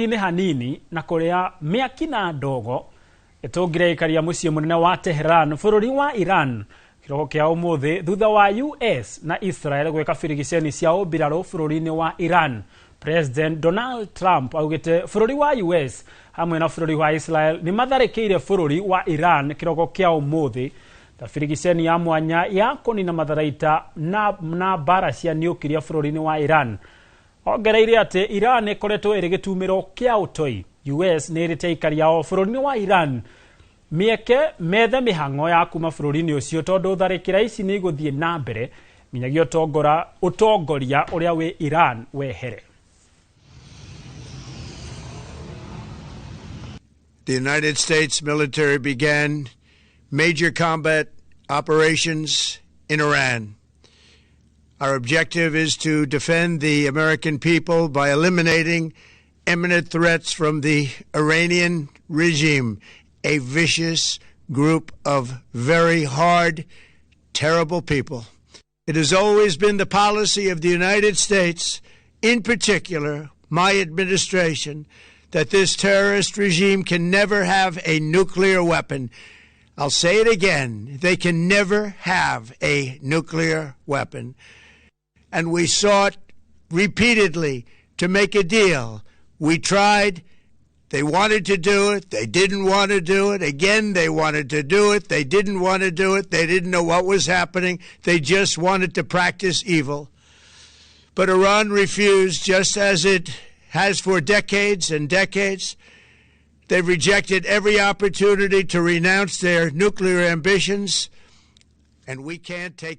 Nĩ hanini na kũrĩa mĩaki na ndogo ĩtũngire aikari a mũciĩ mũnene wa Tehran bũrũri wa Iran kĩroko kĩa ũmũthĩ thutha wa US na Israel gwĩka birigiceni cia ũmbirarũ bũrũri-inĩ wa Iran. President Donald Trump augĩte bũrũri wa US hamwe na bũrũri wa Israel nĩ matharĩkĩire bũrũri wa Iran kĩroko kĩa ũmũthĩ ta birigiceni ya mwanya ya kũnina matharaita na mbara cia niukiria bũrũri-inĩ wa Iran. Ongereire atĩ Iran ĩkoretwo ĩrĩ gĩtumĩro kĩa ũtoi. US nĩ ĩrĩte aikari ao bũrũri-inĩ wa Iran mĩeke methe mĩhang'o ya kuma bũrũri-inĩ ũcio tondũ tharĩkĩra ici nĩ igũthiĩ na mbere nginyagia ũtongoria ũrĩa wĩ Iran wehere. The United States military began major combat operations in Iran. Our objective is to defend the American people by eliminating imminent threats from the Iranian regime, a vicious group of very hard, terrible people. It has always been the policy of the United States, in particular my administration, that this terrorist regime can never have a nuclear weapon. I'll say it again, they can never have a nuclear weapon. And we sought repeatedly to make a deal. We tried. They wanted to do it. They didn't want to do it. Again, they wanted to do it. They didn't want to do it. They didn't know what was happening. They just wanted to practice evil. But Iran refused, just as it has for decades and decades. They've rejected every opportunity to renounce their nuclear ambitions, and we can't take